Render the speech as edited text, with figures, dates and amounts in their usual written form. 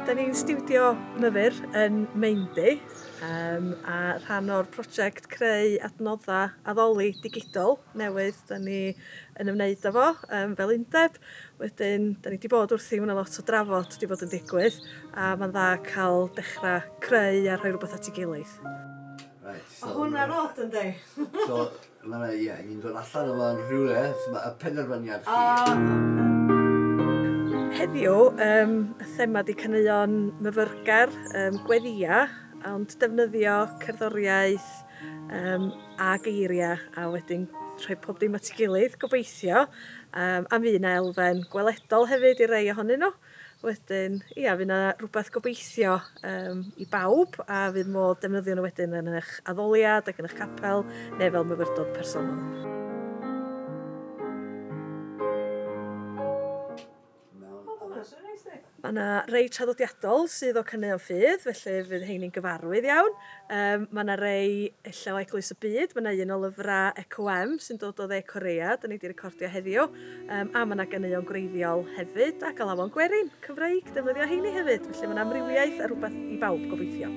Da ni'n stiwdio myfyr yn Maendy um, a rhan o'r prosiect creu adnoddau addoli digidol newydd da ni yn ymwneud â fo um, fel undeb. Wedyn, da ni wedi bod wrthi, mae yna lot o drafod wedi bod yn digwydd a mae'n dda cael dechrau creu a rhoi rhywbeth at ei gilydd. Right, so... O hwnna'n od yndi? So, mae yna, ie, ni'n dod allan o fan rhywle, so mae y penderfyniad chi. Heddiw, um, y thema di caneuon myfyrgar, um, gweddia, ond defnyddio cerddoriaeth um, a geiriau, a wedyn rhoi pob dim at ei gilydd, gobeithio. Um, a mi yna elfen gweledol hefyd i rei ohonyn nhw. Wedyn, ia, fydd 'na rywbeth gobeithio yym i bawb a fydd modd defnyddio nhw wedyn yn eich addoliad ac yn eich capel neu fel myfyrdod personol. Mae yna rei traddodiadol sydd o Caneuon Ffydd, felly fydd heini'n gyfarwydd iawn. Yym, mae 'na rei ella o Eglwys y Byd, mae 'na un o lyfrau ECOM sy'n dod o Dde Corea, 'dan ni 'di recordio heddiw, yym, a mae 'na ganeuon gwreiddiol hefyd, ac alawon gwerin Cymreig, defnyddio heini hefyd, felly mae 'na amrywiaeth a rhywbeth i bawb gobeithio.